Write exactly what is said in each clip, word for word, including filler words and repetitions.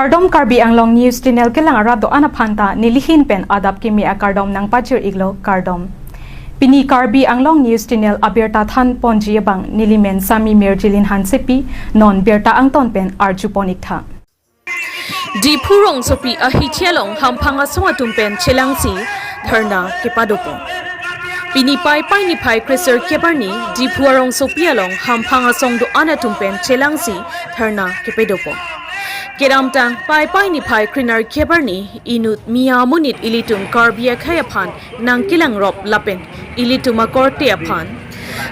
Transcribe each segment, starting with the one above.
Kardom, Karbi Anglong News Channel kelang arat do-an aphan ta nelihin pen adap kimi akardom nangpachir-iklo, kardom. Pini Karbi Anglong News Channel abirta than ponji abang nelimen Sami Mirjilin Hansepi, non birta angton pen arju pon-iktha. Diphu rongsopi ahithi along hamphang asong atum pen chelangsi dharna kepadopon. Pini Paipai niphai kresirkep arni Diphu arongsopi along hamphang asong do-an atum pen chelangsi dharna kepadopon. Kedamtang Paipai niphai krenerkep arni inut miya monit ilitum Karbi akhei aphan nangkelangrop lapen ilitum akorte aphan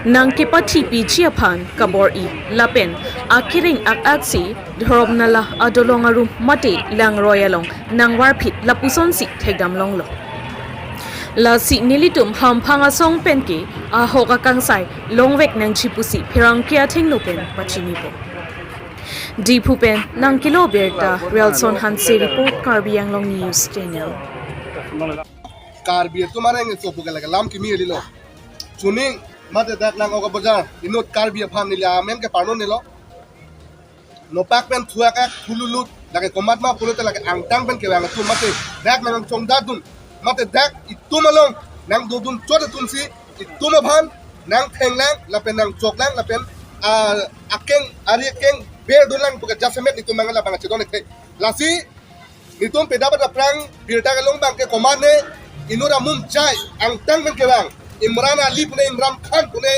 nangkepathipiji aphan kabor-i lapen akereng ak-aksi Dhorom Nala adolong arum mate langroi along nangvarphit lapusonsi thekdam longlo. Lasi nelitum hamphang asong penke ahok akangsai longvek nangji pusi pherangke athengno pen pachinipo. Diphu pen nangkelo birta Relson Hanse report, Karbi Anglong News Channel. Karbi atum areng sopu ke lake lam kimi lilo. Chuning mate dak nang oka bojar inut Karbi aphan neli amen ke parno nelo. Nopak pen thuak ak thululut lake komat ma pulote lake angtang pen kevang atum mate dak nang chongdadun mate dak itum along nangdodun chot atumsi itum aphan nangthenglang lapen nangchoklang lapen, ah, akeng ari akeng berdunlang puke jasemet itum mangala bang chedon ethe. Lasi itum peda pada prang birta kelong bangke komat ne inut amum chai angtang pen kevang Imran Ali pune Imran Khan pune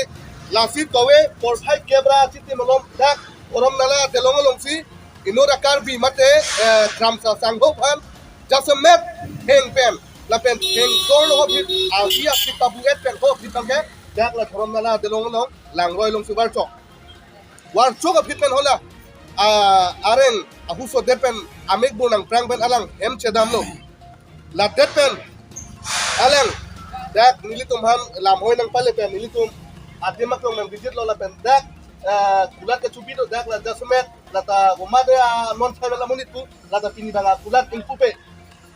lasi towe porsai kebra chiti malom dak Dhorom Nala delong alongsi inut a Karbi mate, eh, Kramsa Sangho aphan jasemet heng pen lapen heng dor ho phit avi apit pabu et pen ho phit bangke dak la Dhorom Nala delong along langroi alongsi varchok. Varchok aphi pen hala, ah, areng ahuso det pen amek bur nangprang pen alang hem chedamlo. Ladet pen alang dak nelitum aphan lamhoi nangpale pen nelitum adim aklong nang visit lo lapen dak, ah, kulat kechubi do dak la jasemet lata komat ya non thai la monit pu lata pini bang a kulat ingpupe.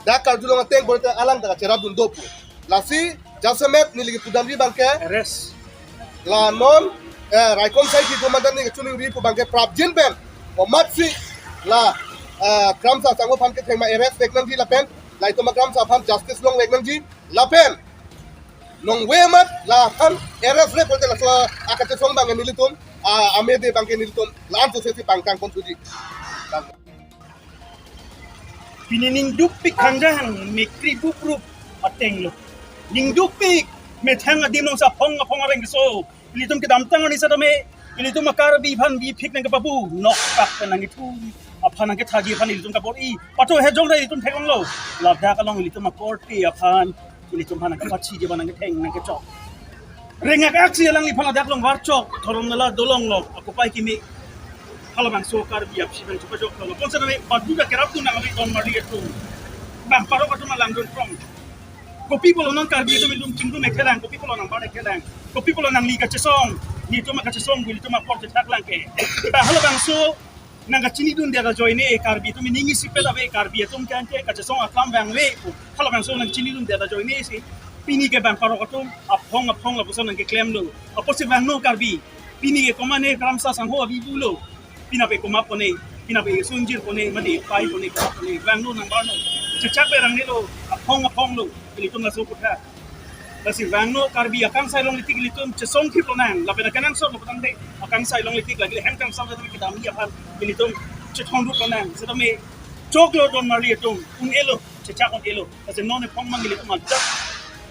Dak karjulong ateng pulote alang ta kacherapdun do pu. Lasi jasemet neli kepudamri bangke arrest. La non, eh, raikom sai ki komandan neli kechiningri pu bangke prapjin pen komatsi la, eh, Kramsa Sangho aphan kethengma arrest vek nangji lapen la itum a Kramsa aphan justice longvek nangji lapen nongve mat la aphan arrest le pulote laso akachesong bang nelitum, ah, amede bangke nelitum la-an sosesi pangkang pon suji. Pini ningdukpik khangjahang mekri buprup atenglo. Ningdukpik methang adim alongsi aphong aphong areng keso. Ilitum kedamtang arni setame ilitum a Karbi aphan biphik nangkepabu nokpak pen nangkethu aphan nangkethagi aphan ilitum kabor-i. Pato hejong ra ilitum theklonglo. Ladak along ilitum akorte aphan ilitum aphan nangkepachiji aphan nangketheng nangkechok. Rengak aksi alangliphan ladak along varchok, Dhorom Nala dolong lo, akopai kimi. Halabangso Karbi apsi bang chupa jok lo. Ponsa name badu da kerap tu nang abi ton mari atum. Bang parok atum alang dun prong. Kopi pulo non Karbi atum ilitum chingrum ekelang, kopi pulo nang bar ekelang. Kopi pulo nangli kachesong, nelitum akachesong, nelitum apor chethak lang ke. Bang halabangso nangkachinidunde ajoine Karbi atum ning isipet ave Karbi atum ke anke kachesong aklam vangve pu. Halabangso nangchinidunde ajoine si pini ke bang parok atum aphong aphong lapuson nangkeklemlo. Apotsi vangno Karbi. Pini ke komat ne Kramsa Sangho avi pulo. Pinape komat pone, pinape sungjir pone, mane pai pone, komat pone. Vangno nangbarno. Chechak berangnelo, aphong aphonglo. Ilitum laso kutha. Lasi vangno Karbi akangsai longle tik ilitum chesong khip lonang, lapen akenangsot lo patang de, akangsai longle tik lagi hem kangsam satu kita mi aphan ilitum chethong rup lonang, setame choklo don marli atum, un-elo, chechak un-elo, lasi non ephong mang ilitum ajak,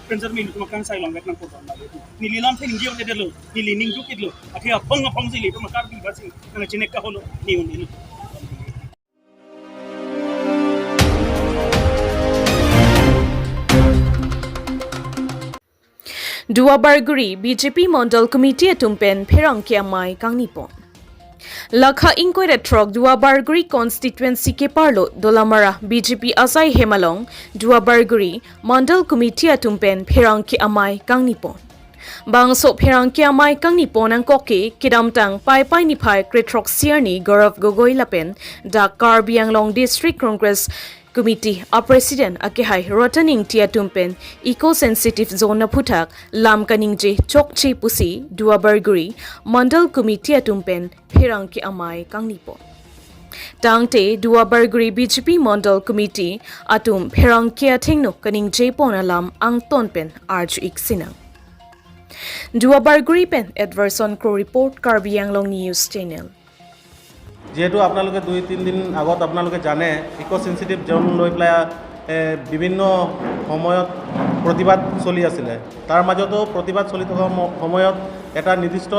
penjar mi ilitum akangsai longvek nangpo don marli atum. Neli lamthe ningje un-edetlo, neli ningduk-iklo, athe aphong aphongsi ilitum a Karbi basi nangchinek kaholo, ne un-elo. Duarbagori B J P Mandal Committee atum pen pherangke amei kangnipon. Lakha ingkoi ra throk Duarbagori constituency keparlo Dolamara B J P asai hem along Duarbagori Mandal Committee atum pen pherangke amei kangnipon. Bangso pherangke amei kangnipon angkok ke kedamtang Paipai niphai krethrok isi arni Gaurav Gogoi lapen dak Karbi Anglong District Congress Committee a President akehai Ratan Ingti atum pen eco sensitive zone aphuthak lam kaningje chokche pusi Duarbagori Mandal Committee atum pen pherangke amei kangnipon. Tangte Duar Bagori B J P Mandal Committee atum pherangke athengno kaningjepon alam angton pen arju-ik sinang. Duar Bagori pen Edverson Kro report, Karbi Anglong News Channel. যিহেতু আপোনালোকে দুই তিনিদিন আগত আপোনালোকে জানে, ইক' sensitive zone লৈ পেলাই এ, বিভিন্ন সময়ত প্ৰতিবাদ চলি আছিলে। তাৰ মাজতো প্ৰতিবাদ চলি থকা সম- সময়ত এটা নিৰ্দিষ্ট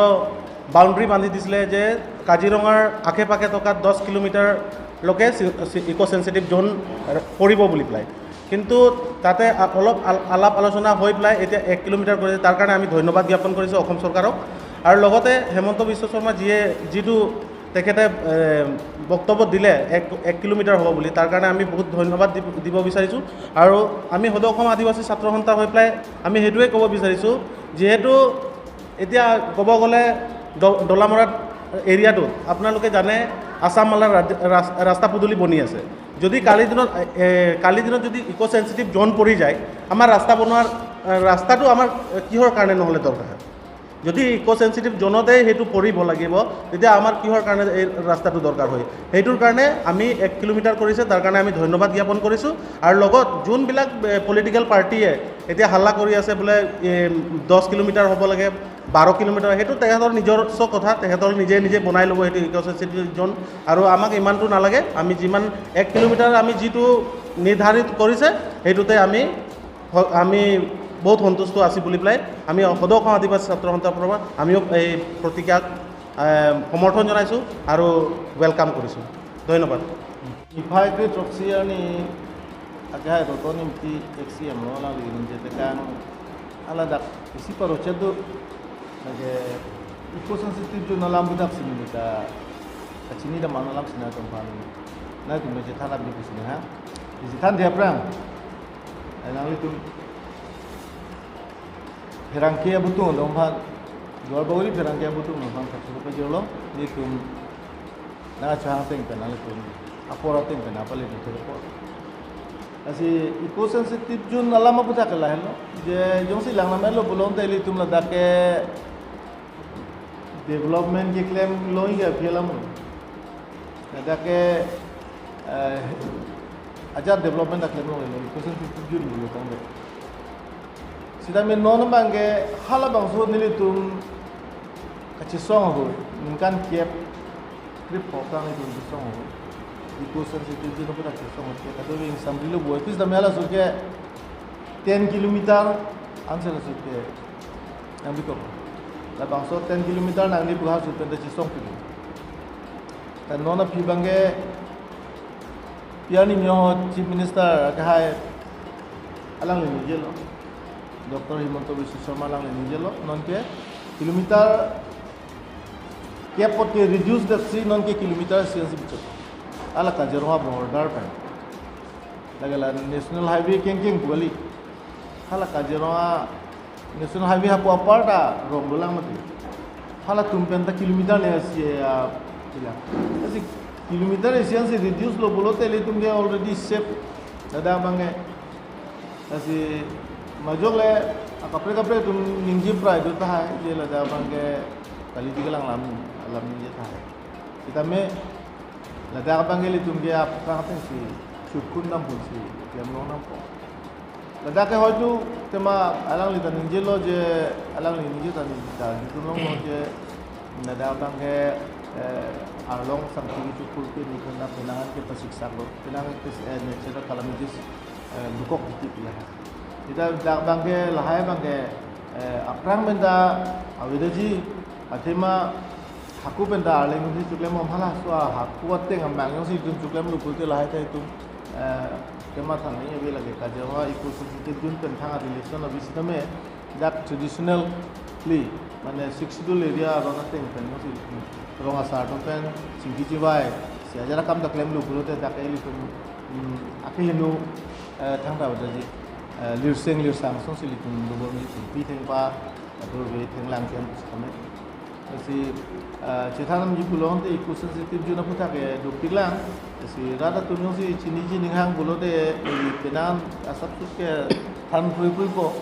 বাউণ্ডেৰী বান্ধি দিছিলে যে কাজিৰঙাৰ আশে পাশে থকা দহ কিলোমিটাৰলৈকে চি- চি- ইক' চেন্সিটিভ জ'ন পৰিব বুলি পেলাই। কিন্তু তাতে আ- অলপ আল- আলাপ আলোচনা হৈ পেলাই এতিয়া এক কিলোমিটাৰ কৰিছে। তাৰ কাৰণে আমি ধন্যবাদ জ্ঞাপন কৰিছোঁ অসম চৰকাৰক। আৰু লগতে হিমন্ত বিশ্ব শৰ্মা যিয়ে যিটো তেখেতে এ, বক্তব্য দিলে এক এক কিলোমিটাৰ হ'ব বুলি, তাৰ কাৰণে আমি বহুত ধন্যবাদ দিব দিব বিচাৰিছোঁ। আৰু আমি সদৌ অসম আদিবাসী ছাত্ৰ সন্থা হৈ পেলাই আমি সেইটোৱে ক'ব বিচাৰিছোঁ, যিহেতু এতিয়া ক'ব গ'লে ড- ডলামৰা এৰিয়াটোত আপোনালোকে জানে আছাম মালাৰ ৰাজ- ৰাজ- ৰাস্তা পদূলি বনি আছে। যদি কালি দিনত এ, কালি দিনত যদি ইক' চেন্সিটিভ জ'ন পৰি যায়, আমাৰ ৰাস্তা বনোৱাৰ এ, ৰাস্তাটো আমাৰ কিহৰ কাৰণে নহ'লে দৰকাৰ? যদি ইক' চেন্সিটিভ জ'নতে সেইটো পৰিব লাগিব, তেতিয়া আমাৰ কিহৰ কাৰণে এই ৰাস্তাটো দৰকাৰ হয়? সেইটোৰ কাৰণে আমি এক কিলোমিটাৰ কৰিছে, তাৰ কাৰণে আমি ধন্যবাদ জ্ঞাপন কৰিছোঁ। আৰু লগত যোনবিলাক পলিটিকেল পাৰ্টিয়ে এতিয়া হাল্লা কৰি আছে বোলে এ, দহ কিলোমিটাৰ হ'ব লাগে, বাৰ কিলোমিটাৰ, সেইটো তেখেতৰ নিজস্ব কথা, তেখেতৰ নিজে নিজে বনাই ল'ব সেইটো ইক' চেন্সিটিভ জ'ন। আৰু আমাক ইমানটো নালাগে, আমি যিমান এক কিলোমিটাৰ আমি যিটো নিৰ্ধাৰিত কৰিছে সেইটোতে আমি হ- আমি বহুত সন্তুষ্ট আছোঁ বুলি পেলাই আমি সদৌ অসম আদিবাসী ছাত্ৰ সন্থাৰ পৰা আমিও এই প্ৰতিজ্ঞাক এ, সমৰ্থন জনাইছোঁ আৰু ৱেলকাম কৰিছোঁ। ধন্যবাদ। Iphai kre throksi arni akehai Roton Ingti ex C M lo alangli ningje tekang, hala dak isi parochet do, lake eco sensitive zone alam budak sini kita kachini dam alam sini atum pan. Na tum je than abdi pusini ha. Isi than dia prang. Nanglitum pherangke abutung atum aphan, Duar Bagori pherangke abutung atum aphan kachoro pajirlo, nelitum nangkachehang ateng pen nanglitum apor ateng pen apale di thekpo. Lasi eco sensitive zone alam aputhak ke lahelo, je jongsi lang namelo pulote ilitum ladak ke development keklemlo hingke aphi alam lo. Ladak ke eh, ajat development ta klemlo, eco sensitive zone pulo tangte. Sitame non abangke halabangso nelitum kachesong ahut, ningkan kep krepho tang nelitum chesong ahut, eco sensitive zone aputhak chesong ahut ke kadokave ingsamri lo boi. Pis tame halaso ke ten kilometer ansi halaso ke nangbikok. Labangso ten kilometer nangli pu halaso pen ta chesong pilo. Ta non aphi abangke P R ni myo Chief Minister akehai alangli ningjelo, Doctor Himanta Biswa Sarma alangli ningjelo, non ke kilometer kep apot ke reduce detsi non ke kilometer isi ansi bichot. Hala Kaziranga border pen. Lake la National Highway kengkeng pu kali. Hala Kaziranga National Highway hapu apar ta rong dolang mati. Halatum pen ta kilometer ne isi, ah, sila. Lasi kilometer isi ansi reduce lo pulote ilitum ke already safe. Ladak abangke. Lasi majok le, ah, kaprek kaprek atum ningje prai do tahai, je ladak abangke kali di kelang lam, lam ningje tahai. Sitame ladak abangke ilitum ke aphrang atengsi chukun dam ponsi klem long dampo. Ladak ke hoitu tema alangli ta ningjelo je, alangli ningje ta ningje ta jutun longlo je ladak abangke, eh, arlong sangti chukur ke ningkan penangan ke pasiksak lo, penang ke, eh, natural calamities, eh, lukok dikit ya. Sita ladak abangke lahai abangke, eh, aphrang pen ta avedaji, athema haku pen ta arleng si chuklem om, halaso haku ateng amang jongsi itum chuklemlo pulote lahai ta itum, eh, kemathang ni ave lake Kaziranga eco sensitive zone pen thang a-relation abisi tame dak traditionally mane Sixth Schedule area aron ateng pen jongsi rong asar atum pen chingki chibai si ajat akam ta klemlo pulote dak ilitum, mm, akehingno, eh, thangta avedaji, eh, lirseng lirsang asonsi ilitum dobom ilitum pi thengpa atur ve thenglang kem sitame. Lasi, ah, chethan damji pulote eco sensitive zone aputhak ke dopiklang. Lasi rat atum jongsi chiniji ninghang pulote, eh, penang asapso ke than pui pui po.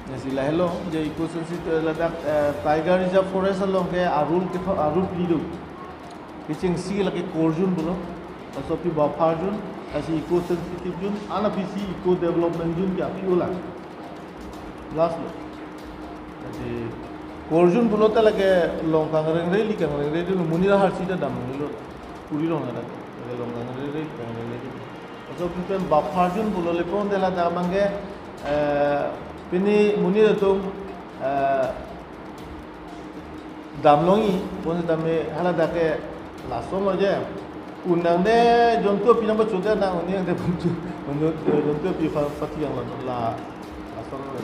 Lasi lahelo je eco sensitive ladak, eh, Tiger Reserve Forest along ke arul ketho arul phli do. Kechengsi lake core zone pulo, laso aphi buffer zone, lasi eco sensitive zone, anaphi si eco development zone ke aphi olang. Last lo. Lasi core zone pulote lake long kangrengre, li kangrengre, li monit aharsi ta damlo. Puri long ada, lake long kangrengre, kangrengre. Laso aphi pen buffer zone pulo, lapu-an te ladak abangke, eh, pini monit atum, eh, damlongji, bonta tame haladak ke lason lo je. Un nangde jontu aphi nangpachodet nang, un nangde jontu, jontu aphi pa-, pati yang lo la, lason lo.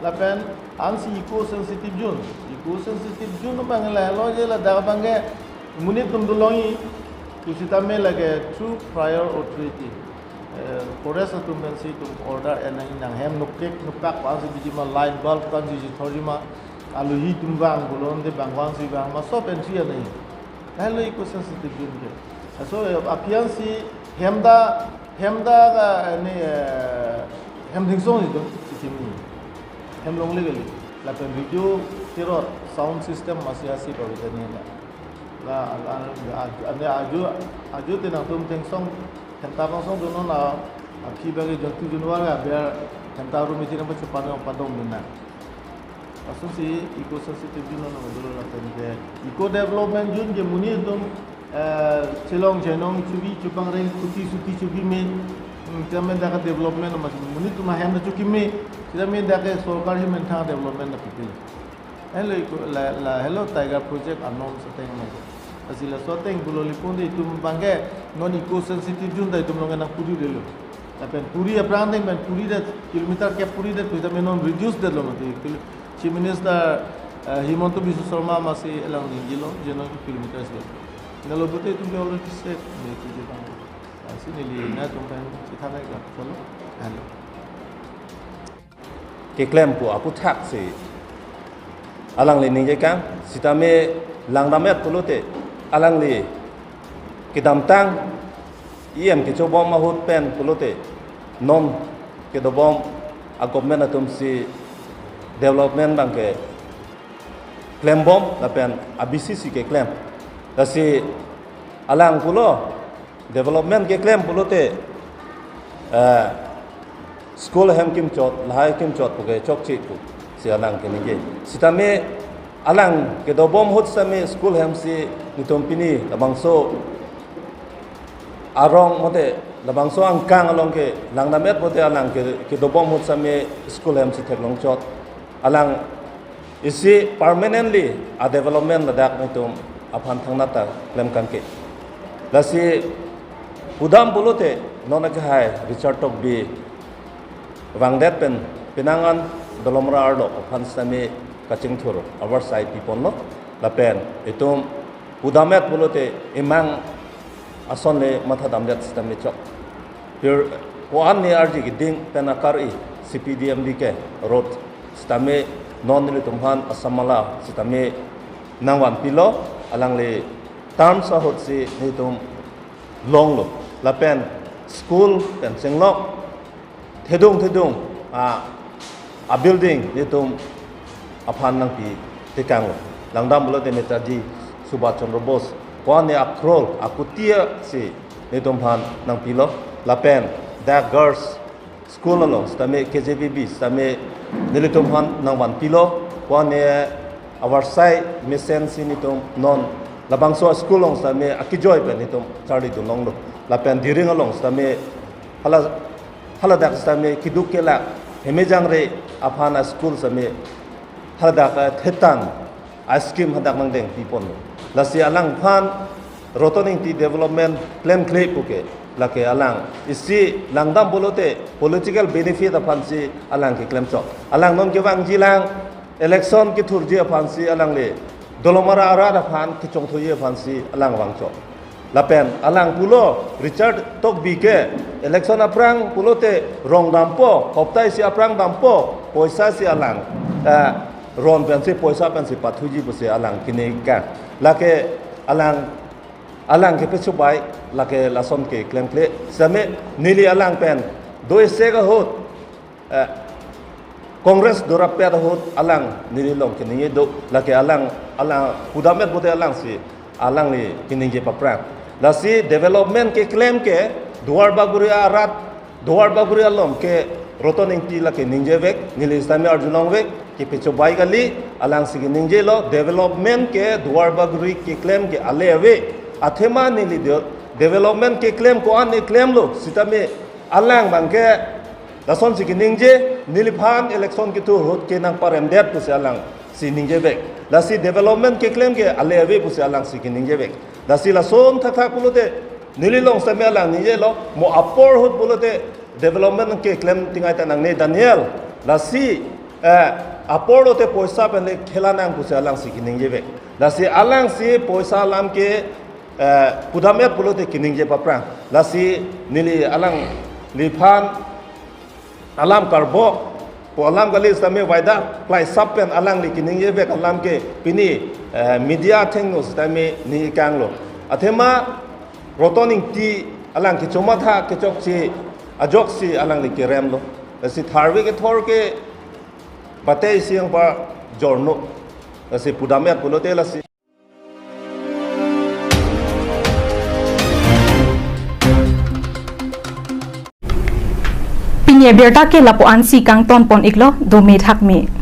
Lapen ansi eco sensitive zone, eco sensitive zone abang lahelo je, ladak abangke monit atum dolongji pusitame lake through prior authority, eh, forest atum pensi itum order en nangji, nang hem nokek nokpak ko-ansi biji ma, light bulb ko-ansi jithorji ma, alohi atum vang, bolon de bang ko-ansi vang ma, sob entry en nangji. Lahelo eco sensitive zone ke. Laso, eh, aphi ansi hem ta, hem ta ka, eh, ni, eh, hem dingsong ji do, si kimi. Hem longle kali. Lapen radio tirot, sound system masi asi pavitani na. La, la, la, aju, ane aju, aju te nangtum thengsong, hem ta pangsong dun non la, aphi bagi jontu januar aber, hem ta rum iti nangpachopan padong mina. Lasonsi eco sensitive zone nang dolo, lapen ke eco development zone ke monit atum, eh, chelong chenong chubi chupangreng kuti suti chubi me, hmm, sitame dak development ma, monit atum ahem ta chukime, sitame dak sorkar hi menthang development ta pipil. Lahelo eco, la, lahelo Tiger Project anom seteng ma. Lasi laso ateng pulo lapu-an te itum abangke non eco sensitive zone ta itum along nangpuri relo. Lapen puri aphrang ateng pen puridet, kilometer kep puridet pusitame non reduce detlo mati. Kil-, Chief Minister, eh, Himanta Biswa Sarma masi alang ningjelo, je non kilometer si. Nalo pute itum ke already safe, ne kiji bang. Lasi neli nangtum pen chethan nangkok, chalo. Halo. Keklem pu aputhaksi alangli ningje kang, sitame langdam-et pulote alangli kedamtang E M kechobom ahut pen pulote non kedobom a-government atumsi development abangke klembom lapen a-B C C keklem. Lasi alang pulo development keklem pulote, eh, school hem kimchot, lahai kimchot puke chokche pusi alang keningje. Sitame alang kedobom ahut sitame school hemsi netum pini labangso arong mate labangso angkang along ke langdam-et pulote alang ke, kedobom ahut sitame school hemsi theklongchot. Alang isi permanently a-development ladak netum aphan thangnat ta klem kangke. Lasi pudam pulote non akehai Richard Tokbi vangdet pen penang an Dolamara arlo aphan sitame kachingthur avarsai piponlo lapen itum pudam-et pulote emang ason le matha damdet sitame chok. Pir ko-an ne arji keding pen akar-i C P D M D K road sitame non nelitum aphan Assam Mala sitame nangvanpilo, alangli terms ahutsi netum longlo. Lapen school pen chenglok thedung thedung a, a-building netum aphan nangpi tekanglo. Langdam pulote Netaji Subhash Chandra Bose ko-an ne a-crore, a-koti si netum aphan nangpilo. Lapen dak girls school along sitame K J V B sitame nelitum aphan nangvanpilo. Ko-an ne avarsai mesensi netum non labangso school along sitame akejoi pen netum charlidun longlo. Lapen Diring along sitame hala, haladak sitame keduk kelak hemejangre aphan a-school sitame haladak, eh, thetan a-scheme hadak nangdeng piponlo. Lasi alangphan Roton Engti development klemkle puke lake alang isi langdam pulote political benefit aphansi alang keklemchot. Alang non kevangjilang election kethurji aphansi alangli Dolamara arat aphan kechongthuji aphansi alang vangchot. Lapen alang pulo Richard Tokbi ke election aphrang pulote rong dampo, hopta isi aphrang dampo, poisa si alang, eh, ron pensi poisa pensi pathuji pusi alang kini ka. Lake alang, alang kepechobai, lake lason keklemkle. Sitame neli alang pen do-isi ahut, eh, Congress dorap-et ahut alang neli along keningje do, lake alang, alang pudam-et pulote alangsi Alangli keningje paphrang. Lasi development keklem ke Duar Bagori arat, Duar Bagori along ke Roton Engti lake ningjevek, neli sitame arjulongvek, kepachobei kali, alangsi keningjelo, development ke Duar Bagori keklem ke ale ave. Athema neli de-, development keklem ko-an keklemlo, sitame alang abangke lasonsi keningje, neliphan election kethur ahut ke nangparemdet pusi alangsi ningjevek. Lasi development keklem ke ale ave pusi alangsi keningjevek. Lasi lason thakthak pulote, neli along sitame alang ningjelo, mo apor ahut pulote development keklem tingai ta nangne Daniel. Lasi, eh, apor lote poisa pen le khela nang pusi alangsi keningjevek. Lasi alangsi poisa alam ke, eh, pudam-et pulote keningje paphrang. Lasi neli alangliphan alam karbok pu alam kali sitame vaida klai sap pen alangli keningjevek alam ke pini, eh, media athengno sitame ningje kanglo. Athema Roton Engti alang kechomatha kechokche ajoksi alangli keremlo. Lasi tharve kethor ke bate isi angpa jorno. Lasi pudam-et pulote lasi. Pini abirta ke lapu-ansi kangton pon iklo, dome thakme.